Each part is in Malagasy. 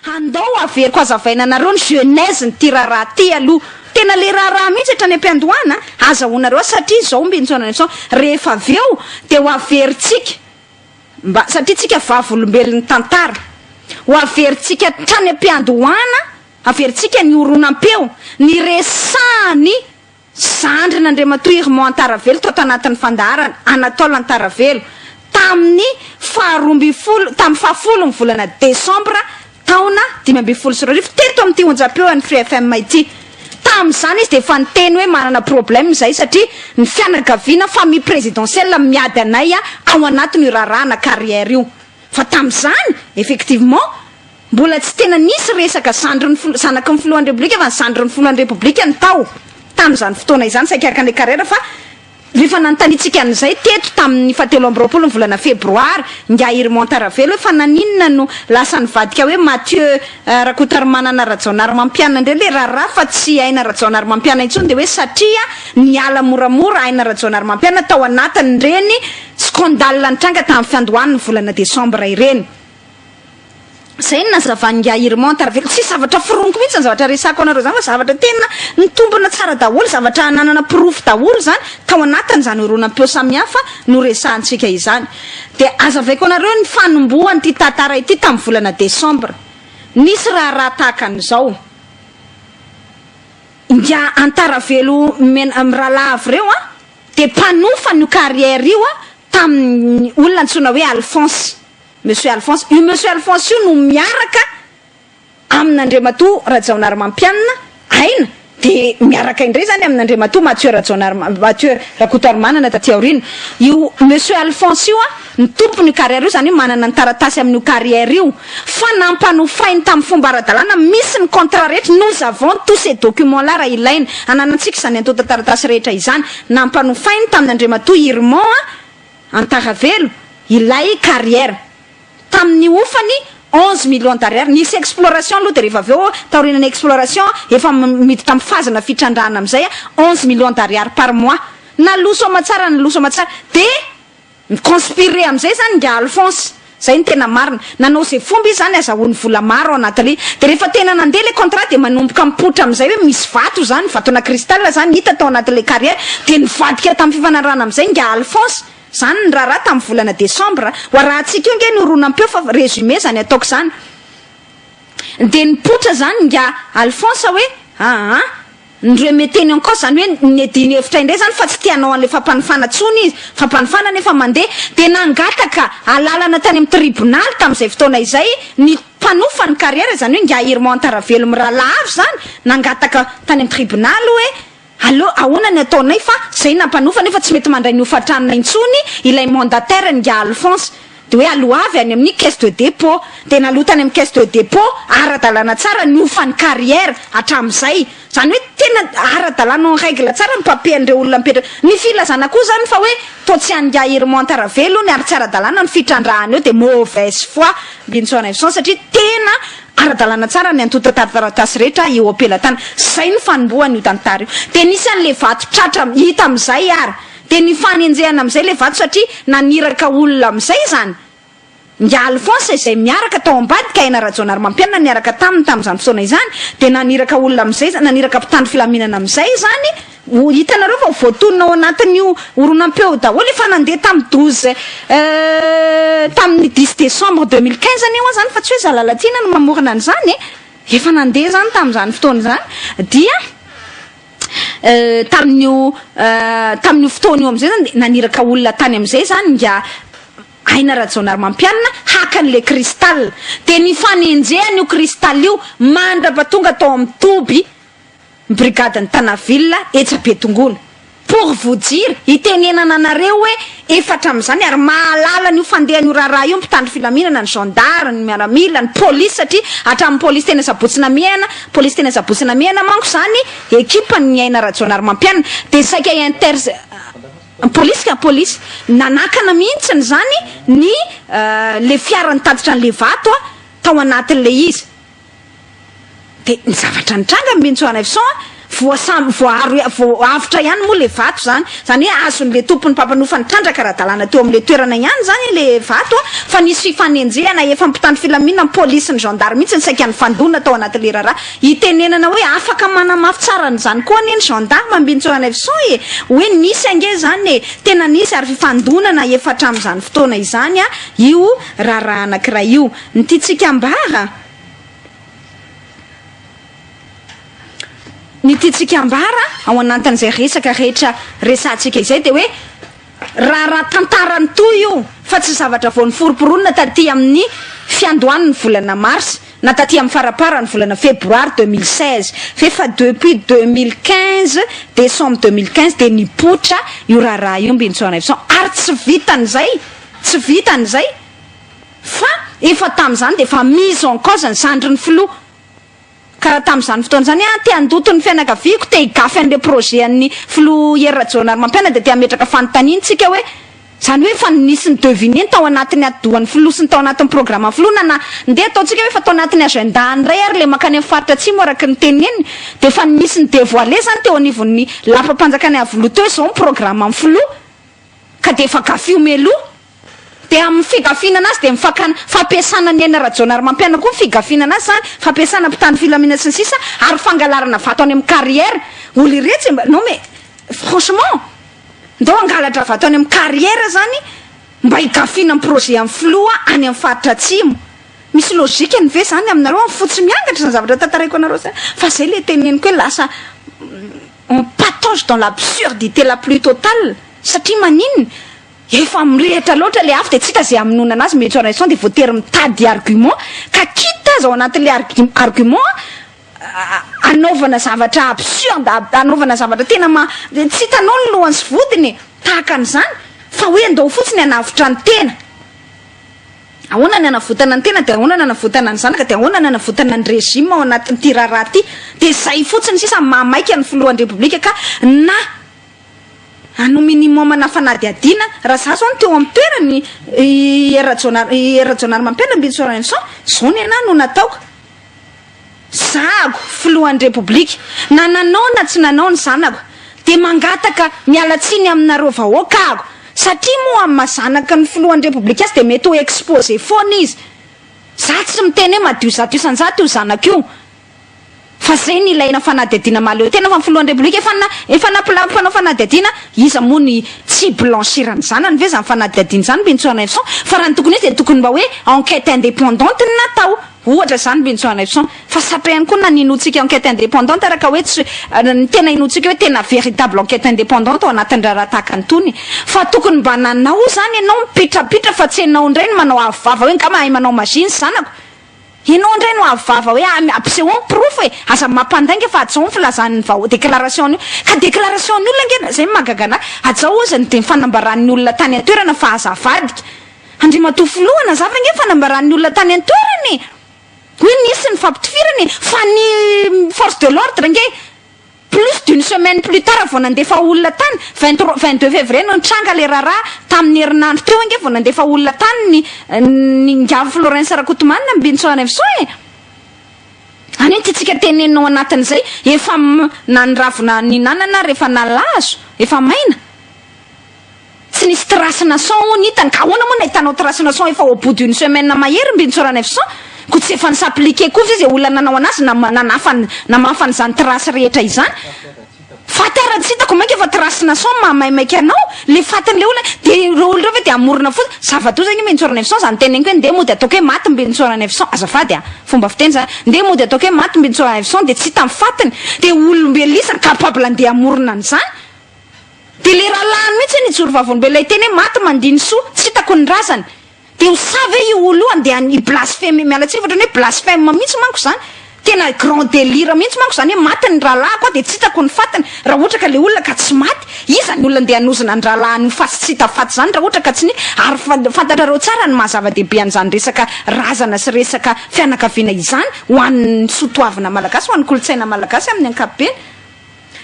Andao averiko hazavaina anareo ny genèse n'ity raharaha ity aloha. Tena le raharaha mihitsy hatrany am-piandohana azahoanareo azy satria izao Mbintsonanison rehefa avy eo dia ho averintsika mba satria tsika vavolombelon'ny tantara. Ho averintsika hatrany am-piandohana, averintsika ny horonam-peo niresahan'i Zandrin'Andriamatoa Irmond Antaravelo tato anatin'ny fandaharana Anatole Antaravelo tamin'ny faharoa ambin'ny folo tamin'ny fahafolo ny volana desambra taona 2015 teto amin'ity onjam-peo an'ny Free FM ity. Tamin'izany izy dia efa niteny hoe manana problème izahay satria ny fianakaviana, famille présidentielle, miady anay ao anatin'io raharahana carrière io. Fa tamin'izany effectivement mbola tsy tena nisy resaka zandrin'ny filo- zanaky ny filohan'ny Repoblika, fa ny zandrin'ny filohan'ny Repoblika ny tao tamin'izany fotoana izany saika araka an'ilay carrière. Fa rehefa nanontaniantsika an'izay teto tamin'ny faha-23 ny volana febroary nga Irmond Antaravelo hoe fa naninona no lasa nivadika hoe Mathieu Rakotoarimanana Rajaonarimampianina indray le raharaha fa tsy Aina Rajaonarimampianina intsony, dia hoe satria niala moramora Aina Rajaonarimampianina tao anatin'ireny scandale nitranga tamin'ny fiandohan'ny volana desambra ireny. Zay no nazavan'i Irmond Antaravelo. Tsy zavatra foroniko mihitsy ny zavatra resako anareo zany, fa zavatra tena nitombina tsara daholo, zavatra ananana porofo daholo zany tao anatin'izany horonam-peo samihafa no resahantsika izany. Dia azavaiko anareo ny fanombohan'ity tantara ity. Tamin'ny volana desambra nisy raharaha tahaka an'izao. Nga Antaravelo mena mirahalahy avy ireo dia mpanofa an'io carrière io tamin'ny olona antsoina hoe Alphonse, Monsieur Alphonse. Io Monsieur Alphonse io no miaraka amin'Andriamatoa Rajaonarimampianina Aina, dia miaraka indray zany amin'Andriamatoa Mathieu Rajaonary Mathieu Rakotoarimanana taty aoriana. Io Monsieur Alphonse io ny tompony io carrière io, zany hoe manana ny taratasy amin'io carrière io, fa nampanofainy tamin'ny fomba ara-dalàna, misy ny contrat rehetra. Nous avons tous ces documents là raha ilaina, ananantsika izany antontan-taratasy rehetra izany. Nampanofainy tamin'Andriamatoa Irmond Antaravelo ilay carrière tamin'ny hofany 11 millions d'ariary. Nisy exploration aloha, de rehefa avy eo, taorian'ny exploration, efa miditra amin'ny phase-na fitrandrahana amizay, 11 millions d'ariary par mois naloso aman-tsara, naloso aman-tsara. De mi-conspirer amizay zany nga Alphonse, zay ny tena marina, nanao zay fomba izy zany azahoany vola maro ao anatin'le. De rehefa tena nandeha le contrat, de manomboka mipoitra amizay hoe misy vato zany, vatona cristal zany hita tao anatin'le carrière. De nivadika tamin'ny fifanarahana amizay nga Alphonse zany ny raharaha tamin'ny volana desambra. Ho arahantsika io nge ny horonam-peo, fa résumé zany ataoko zany. De nipoitra zany nga Alphonse hoe aa ny remettre en cause zany, hoe nediny hevitra indray zany fa tsy tianao an'le fampanofana tsony izy, fampanofana nefa mandeha. De nangataka alalana tany amin'ny tribonaly tamin'izay fotoana izay ny mpanofa ny carrière, zany hoe nga Irmond Antaravelo mirahalahy avy zany, nangataka tany amin'ny tribonaly hoe allo, ahoana ny ataonay fa zay nampanofa nefa tsy mety mandray ny hofan-tranona intsony ilay mandataire nga Alphonse? De hoe aloavy any amin'ny caisse de dépôt. De naloa tany amin'ny caisse de dépôt ara-dalàna tsara ny hofany carrière hatramin'izay, zany hoe tena ara-dalàna, en règle tsara ny papier an'ireo olona mipetraka. Ny filazana koa zany fa hoe to tsy anga Irmond Antaravelo ny ary tsy ara-dalàna ny fitrandrahana eo, de mauvaise foi, Mbintsonarivson, satria tena ara-dalàna tsara ny antontan-taratasy rehetra eo am-pelatana. Zay ny fanombohany io tantara io. De nisy an'le vato tratra hita am'izay ary de ny fanenjehana am'izay le vato, satria naniraka olona am'izay zany nga Alphonse izay miaraka tao ambadika Aina Rajaonarimampianina niaraka taminy tamin'izany fotoana izany. De naniraka olona am'izay, naniraka mpitandro filaminana am'izay zany. Ho hitanareo fa voatonona ao anatin'io horonam-peo daholo, efa nandeha tamin'ny 12, tamin'ny 10 décembre 2015 anie hoa zany, fa tsy hoe zalalatiana no mamorona an'izany e, efa nandeha zany tamin'izany fotoana izany. Dia tamin'io fotoana io am'izay zany de naniraka olona tany am'izay zany nga Aina Rajaonarimampianina haka an'le cristal. De ny fanenjehana io cristal io mandrapatonga tao amin'ny toby brigade ny Tanaville etsy Betongolo. Pour vous dire, hitenenana anareo hoe efatra am'izany ary mahalala n'io fandehan'io raharaha io mpitandro filaminana, ny gendarme, ny miaramila, ny polisy, satria hatramin'ny polisy tena Sabotsy Namehana, polisy tena Sabotsy Namehana manko zany ekipa ny Aina Rajaonarimampianina, de saika inter polisy ka polisy nanakana mihitsiny zany ny le fiara nitatitra an'le vato tao anatin'le izy. De ny zavatra nitranga, Mbintsoanavison, Voasam, voaaro, voaavotra ihany moa le vato zany. Zany hoe azon'le tompony mpampanofa nitrandraka ara-dalàna teo amin'le toerana ihany zany le vato a, fa nisy fifanenjehana efa mpitandro filaminana, ny polisy, ny gendarme mihitsy no saika nifandona tao anatin'le raharaha. Itenenana hoe afaka manamafy tsara an'izany koa anie ny gendarme Ambinintsoanaivoson e! Hoe nisy ange zany e! Tena nisy ary fifandonana efa hatramin'izany fotoana izany a io raharaha anankiray io. Ny tiantsika ambara. Ny tiantsika ambara ao anatin'izay resaka rehetra resahantsika izay dia hoe raharaha tantara nitohy io fa tsy zavatra vao noforomporonina taty amin'ny fiandohan'ny volana marsa na taty amin'ny faramparan'ny volana febroary 2016 fa efa depuis 2015, décembre 2015 dia nipoitra io raharaha io Mbinintsoanaivoson ary tsy vitan'izay, tsy vitan'izay fa efa tamin'izany dia efa mise en cause ny zandrin'ny filoha. Ka raha tamin'izany fotoana izany aho te handoto ny fianakaviako, te higafy an'ilay projet an'ny filoha Hery Rajaonarimampianina dia te hametraka fanontaniana tsika hoe, izany hoe efa nisy ni-deviner ny tao anatin'ny atidohan'ny filoha sy ny tao anatin'ny programan'ny filoha na na ndeha ataontsika hoe efa tao anatin'ny agenda-ny indray ary ilay mankany amin'ny faritra atsimo araka ny teneniny dia efa nisy ni-devoiler izany teo anivon'ny lapam-panjakana Iavoloha teo izao ny programan'ny filoha ka dia efa gafio mialoha. Dia amin'ny figafiana anazy dia ny fakana, fampiasana ny aina Rajaonarimampianina koa ny figafiana anazy izany, fampiasana mpitandro filaminana sy ny sisa ary fangalarana vato any amin'ny carrière. Olo iretsy e mba, non mais franchement, ndao hangalatra vato any amin'ny carrière izany mba higafiana ny projet an'ny filoha any amin'ny faritra atsimo. Misy logique-ny ve izany aminareo amin'ny fo tsy miangatra izany zavatra tantaraiko anareo izany? Fa izay ilay teneniko hoe lasa on patauge dans l'absurdité la plus totale satria maninona? Efa mirehitra loatra le afo de tsy hita ze hamonoana anazy Metso Raison de voatery mitady argument ka quitte aza ao anatin'le argument anaovana zavatra absurde anaovana zavatra tena ma tsy hitanao ny lohany sy vodiny e tahaka an'izany fa hoe andao fotsiny hanavotra ny tena ahoana ny hanavotana ny tena de ahoana ny hanavotana ny zanaka de ahoana ny hanavotana ny régime ao anatin'ity raharaha ity de zay fotsiny sisa maha maika ny filohan'ny repoblika ka na Anao minimum ana fanadihadiana, raha za zao no teo amin'ny toerany i Hery Rajaonary i Hery Rajaonarimampianina Mbinintsoa Rainison, zao ny anahy no nataoko, zahako filohan'ny repoblika, na nanao na tsy nanao ny zanako, dia mangataka miala tsiny aminareo vahoaka aho, satria moa amin'ny maha zanaky ny filohan'ny repoblika azy dia mety ho exposé foana izy, za tsy miteny hoe madio 100% io zanako io, Fa zay no ilaina fanadihadiana mahaleo tena fa ny filohan'ny repoblika efa na efa nampila mpanao fanadihadiana iza moa ny tsy blanchir ny zanany ve zany fanadihadiana zany Mbinintsoanaivoson fa raha ny tokony izy dia tokony mba hoe enquête indépendante no natao ohatra zany Mbinintsoanaivoson fa sarotra ihany koa na ny inoantsika enquête indépendante araka hoe tsy ny tena inoantsika hoe tena véritable enquête indépendante ao anatin'ny raharaha tahaka an'itony fa tokony mba nanao zany ianao mipitrapitra fa tsy ianao indray no manao avo vava hoe nga mahay manao magie ny zanako Ianao indray no avo vava hoe ampisehoa ny porofo e! Aza mampandainga fa hajao ny filazan'ny vahoaka, déclaration-ny ka déclaration-ny olona ange zay no mahagaga anah, hajao ozy ny dia ny fanambaran'ny olona tany an-toerana fa aza avadika. Andriamatoa Filoha, nazava ange ny fanambaran'ny olona tany an-toerana e! Hoe nisy ny fampitifirana e! Fa ny force de l'ordre ange Plus d'une semaine plus tard vao nandefa olona tany, 23, 22 février no nitranga le raharaha, tamin'ny herinandro teo ange vao nandefa olona tany ny ny ingahy Florens Rakotomanana Mbinintsoanaivoson e! Any ity tsika tenenina ao anatin'izay, efa na ny ravina nihinanana ary efa nalazo, efa maina. Tsy nisy trace na son hono hitany, ka ahoana moa no ahitanao trace na son efa au bout d'une semaine mahery Mbinintsoranaivoson? Koa tsy efa ni-s'appliquer koa ve izay olona nanao anazy na nanafa namafa an'izany trace rehetra izany? Faty ara tsy hitako mainka fa trace na son mahamaimaika anao le fatin'le olona, dia ireo olona ireo ve dia hamorona fotsiny? Zava-doza ange Mbinintsoranaivoson izany teneniko hoe ndeha mody ataoko hoe maty Mbinintsoranaivoson, azafady a, fomba fiteny izany, ndeha mody ataoko hoe maty Mbinintsoranaivoson dia tsy hita ny fatiny, dia olombelona iza no capable andeha hamorona an'izany? Dia le rahalahiny mihitsy nijoro vavolombelona hiteny hoe maty Mandinisoa, tsy hitako ny razany. Dia ho sahy ve io olona io handeha hi-blaspheme, miala tsiny fa ohatran'ny hoe blasphème mihitsy manko izany. Tena grand délire mihitsy manko izany hoe maty ny rahalahiko aho dia tsy hitako ny fatiny, raha ohatra ka le olona ka tsy maty. Iza ny olona andeha hanozona ny rahalahiny ho faty tsy hita faty izany raha ohatra ka tsy ny, ary fantatrareo tsara ny maha zava-dehibe an'izany resaka razana sy resaka fianakaviana izany ho an'ny soa toavina malagasy, ho an'ny kolontsaina malagasy amin'ny ankapobeny.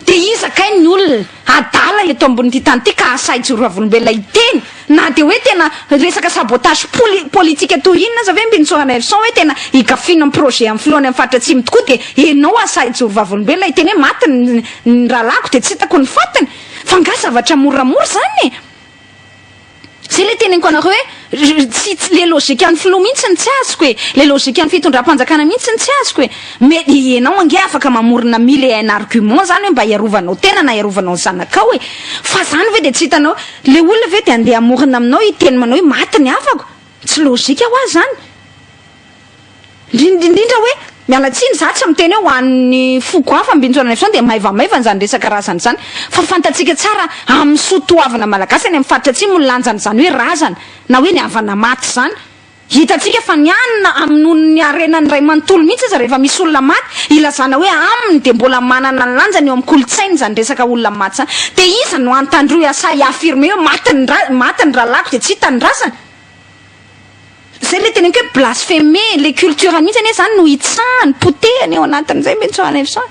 Dia iza kay ny olona adala eto ambonin'ity tany ity ka hahasahy hijoro vavolombelona hiteny na dia hoe tena resaka sabotage poli politika toy inona aza ve Mbinintsoa Ranaivoson hoe tena higafiana ny projet amin'ny filoha any amin'ny faritra atsimo tokoa dia enao hahasahy hijoro vavolombelona hiteny hoe maty ny ny rahalahiko dia tsy hitako ny fatiny? Fa angaha zavatra moramora izany e? Zay le teneniko anareo hoe tsy tsy le logique an'ny filoha mihitsy no tsy azoko e! Le logique an'ny fitondram-panjakana mihitsy no tsy azoko e! Mais ianao ange afaka mamorona mille et un argument zany hoe mba hiarovanao tena na hiarovanao ny zanakao e! Fa zany ve de tsy hitanao le olona ve de andeha hamorona aminao hiteny manao hoe maty ny havako? Tsy logique hoa zany! Indrindra indrindra hoe, miala tsiny za tsy miteny hoe ho an'ny foko hafa Ambinintsoananaivoson dia maivamaivana izany resaka razana izany fa fantatsika tsara amin'ny soa toavina malagasy any amin'ny faritra atsimo ny lanjan'izany hoe razana na hoe ny havana maty izany. Hitantsika fa ny any na hamonoan'ny harena ny ray manontolo mihitsy aza rehefa misy olona maty ilazana hoe aminy dia mbola manana ny lanjany eo amin'ny kolontsainy izany resaka olona maty izany. Dia iza no antandroy hasahy hi-affirmer hoe maty ny ra, maty ny rahalahiko dia tsy hita ny razana? Zay le teneniko hoe blaspheme, le culture mihitsy anie zany no hitsahany, potehany ao anatin'izay mety sao any sao.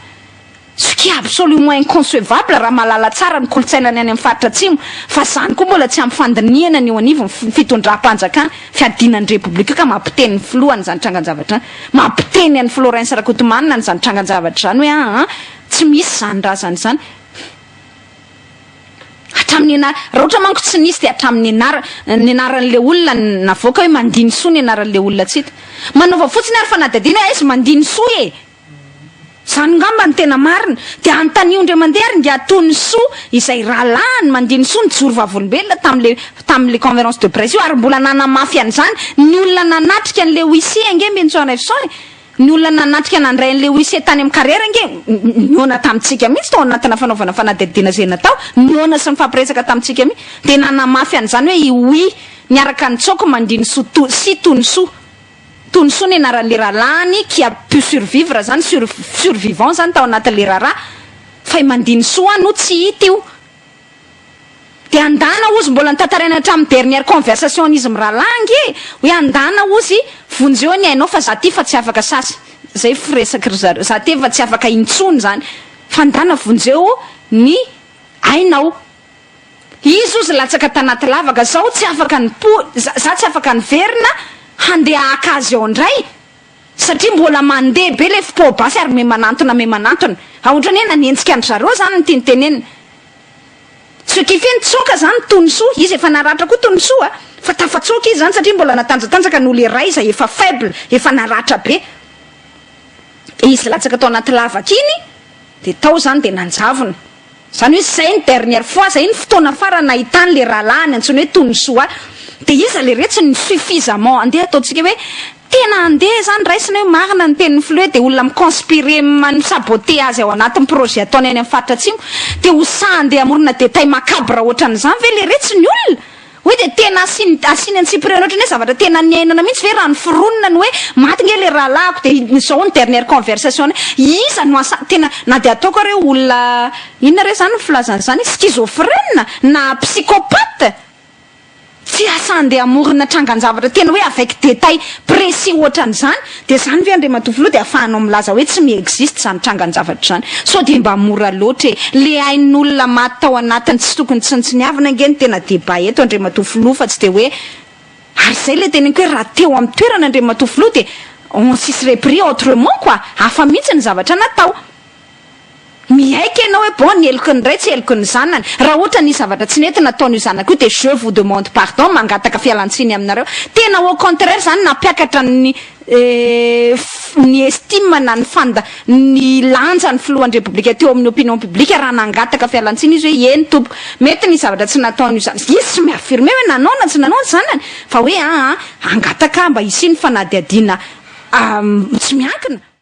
Ce qui est absolument inconcevable raha mahalala tsara ny kolontsaina ny any amin'ny faritra atsimo, fa zany koa mbola tsy ampy fandinihana ny eo anivon'ny fitondram-panjakana, fiadiana ny repoblika ka mampiteny ny filoha an'izany trangan-javatra izany, mampiteny an'i Florens Rakotomanana an'izany trangan-javatra izany hoe aa tsy misy izany razana izany. Hatramin'ny ana, raha ohatra manko tsy nisy dia hatramin'ny anara, ny anaran'ilay olona navoaka hoe Mandinisoa ny anaran'ilay olona tsy hita. Manaova fotsiny ary fanadihadiana hoe aiza Mandinisoa e! Izany ngamba no tena marina. Dia anontanio indray mandeha ary ingahy Tonisoa izay rahalahiny Mandinisoa nijoro vavolombelona tamin'ilay tamin'ilay conference de presse io ary mbola nanamafy an'izany ny olona nanatrika an'ilay huissier ange Mbinintsoanaivoson e! Ny olona nanatrika nandray an'ilay huissier tany amin'ny carrière ange nihaona tamintsika mihitsy tao anatina fanaovana fanadihadiana izay natao, nihaona sy nifampiresaka tamintsika mihitsy, dia nanamafy an'izany hoe i oui niaraka nitsoaka Mandinisoa to sy Tonisoa, Tonisoa ny anaran'ilay rahalahiny qui a pu survivre zany, sur survivant zany tao anatin'ilay raharaha, fa i Mandinisoa no tsy hita io. Dia andana ozy mbola notantaraina hatramin'ny dernière conversation an'izy mirahalahy ange e! Hoe andana ozy vonjeo ny ainao fa za ty fa tsy afaka sasy zay firesaky ry zareo za ty efa tsy afaka intsony zany fa andana vonjeo ny ainao. Izy ozy latsaka tanaty lavaka zao tsy afaka nipo za tsy afaka niverina handeha haka azy ao indray satria mbola mandeha be le fipoa-basy ary miha-manantona miha-manantona. Ohatrany hoe nanenjika an-dry zareo zany ny tiany tenenina. Ce qui fait nitsoaka zany Tonisoa, izy efa naratra koa Tonisoa a, fa tafatsoaka izy zany satria mbola natanjatanjaka noho le ray izay efa faible, efa naratra be. De izy latsaka tao anaty lavaka iny, de tao zany de nanjavona. Zany hoe zay ny dernière fois, zay ny fotoana farany nahitany le rahalahiny antsoiny hoe Tonisoa. De iza le retsy ny suffisamment, andeha ataontsika hoe Tena andeha zany raisina hoe marina ny tenin'ny filoha dia olona mi-conspirer mi-saboter azy ao anatin'ny projet ataony any amin'ny faritra atsimo dia ho sahy andeha hamorona détail macabre ohatran'izany ve leretsy ny olona? Hoe dia tena asiany asiany antsipiriany ohatran'ny hoe zavatra tena niainana mihitsy ve raha noforonina ny hoe maty nge le rahalahiko dia izao ny dernière conversation iza no asa tena na dia ataoko ary hoe olona inona re zany ny filazana izany schizophrène na psychopathe? Tsy asa andeha hamorona trangan-javatra tena hoe avec détail précis ohatran'izany, dia izany ve Andriamatoa Filoha dia afahanao milaza hoe tsy mi-existe izany trangan-javatra izany? Sao dia mba mora loatra e! Le ain'olona maty tao anatiny tsy tokony tsinontsiniavina ange no tena débat eto Andriamatoa Filoha fa tsy dia hoe ary izay ilay teneniko hoe raha teo amin'ny toerana Andriamatoa Filoha dia on s'y serait pris autrement quoi, hafa mihitsy ny zavatra natao. Miaiky ianao hoe bon ny heloky ny ray tsy heloky ny zanany. Raha ohatra nisy zavatra tsy nety nataon'io zanako io dia je vous demande pardon, mangataka fialantsiny aminareo. Tena au contraire zany nampiakatra ny ny estime na ny fanda ny lanjan'ny filohan'ny repoblika teo amin'ny opinion publique raha nangataka fialantsiny izy hoe eny tompoko mety nisy zavatra tsy nataon'io zanako, izy tsy mi-affirmer hoe nanao na tsy nanao ny zanany fa hoe aa hangataka mba hisian'ny fanadihadiana tsy miankina.